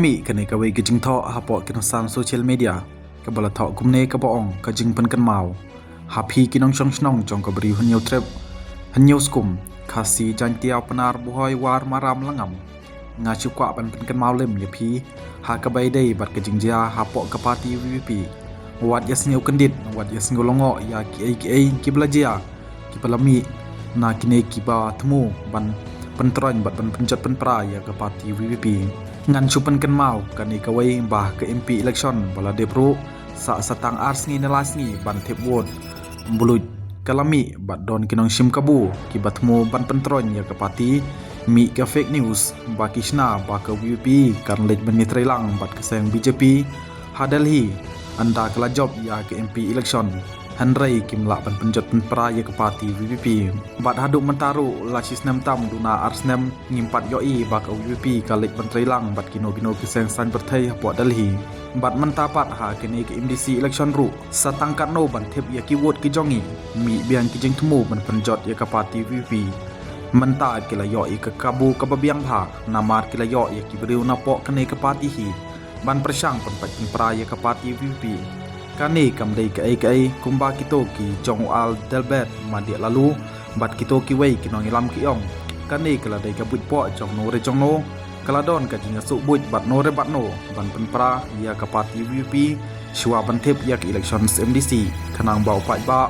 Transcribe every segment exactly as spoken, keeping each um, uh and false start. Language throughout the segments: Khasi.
Mih kane kawei ka jingthoh hapoh ki nongsan social media kaba la thoh kumne kaba ong ka jingpynkynmaw ha phi ki nongshong shnong jong ka Bri u Hynñiewtrep Hynñiewskum, Khasi Jaiñtia Pnar Buhoi War Maram Langam. Nga shu kwah ban pynkynmaw lem ïa phi ha kaba ïadei bad ka jingjia hapoh ka party VPP. Wat ïa sngewkyndit, wat ïa sngewlyngngoh ïa kiei kiei kiba la jia, kiba la mih na kine kiba thmu ban pyntroiñ bad ban pynjot pynpra ïa ka party VPP. Ngan shu pynkynmaw kane kawei ba ka MP election ba la dep ruh sa sa tang ar sngi ne lai sngi ban thep vote bluit ka la mih bad don ki nongshim kabu kiba thmu ban pyntroiñ ïa ka party. Mih ka fake news ba ki shna ba ka VPP kan leit ban ïatreilang bad ka seng BJP ha Delhi ynda ka la jop ïa ka MP election. Hynrei kim lah ban pynjot pynpra ïa ka party VPP. Bad haduh mynta ruh la shi snem tam duna ar snem ngim pat ïohi ba ka VPP ka leit ban treilang bad kino kino ki seng saiñ pyrthei hapoh Delhi. Bad mynta pat ha kine ki MDC election ruh sa tang katno ban thep ïa ki vote ki jong ngi, mih biang ki jingthmu ban pynjot ïa ka party VPP. Mynta ki la ïoh ïa ka kabu kaba biang bha namar ki la ïoh ïa ki briew napoh kane ka party hi ban pyrshang pynpait pynpra ïa ka party VPP. Kane kam dei kaei kaei kumba kito ki jong u Adelbert Madiah Laloo bad kito kiwei ki nongïalam ki ong. Kane ka la dei ka buit poh jong no re jong no, ka la don ka jingïasuk buit bad no re bad no ban pynpra ïa ka party VPP shuwa ban thep ïa ka election MDC, khnang ba u paidbah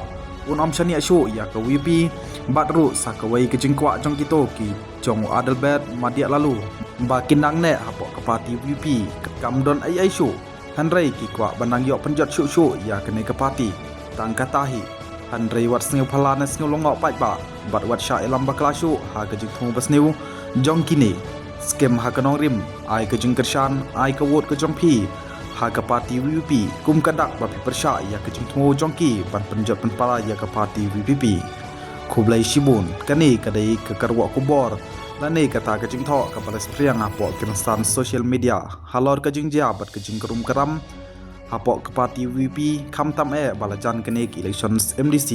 un ym shaniah shuh ïa ka VPP. Bad ruh sa kawei ka jingkwah jong kito ki jong u Adelbert Madiah Laloo ba kin nang neh hapoh ka party VPP kam don ei ei shuh. Hynrei ki kwah ban nang ïoh pynjot shuh shuh ïa kane ka party. Tang kata hi, hynrei wat sngewphylla ne sngewlyngngoh paidbah bad wat shah ïalam bakla shuh ha ka jingthmu basniew jong kine. Skhem ha ka nongrim, ai ka jingkyrshan, ai ka vote ka jong phi ha ka party VPP kum ka dak ba phi pyrshah ïa ka jingthmu jong ki ban pynjot pynpra ïa ka party VPP. Khublei shibun. Kane ka dei ka kyrwoh khubor lane kata ka jingthoh kaba la spriang hapoh ki nongsan social media halor ka jingjia bad ka jingkarum karam hapoh ka party VPP, khamtam eh ba la jan kane ka election MDC.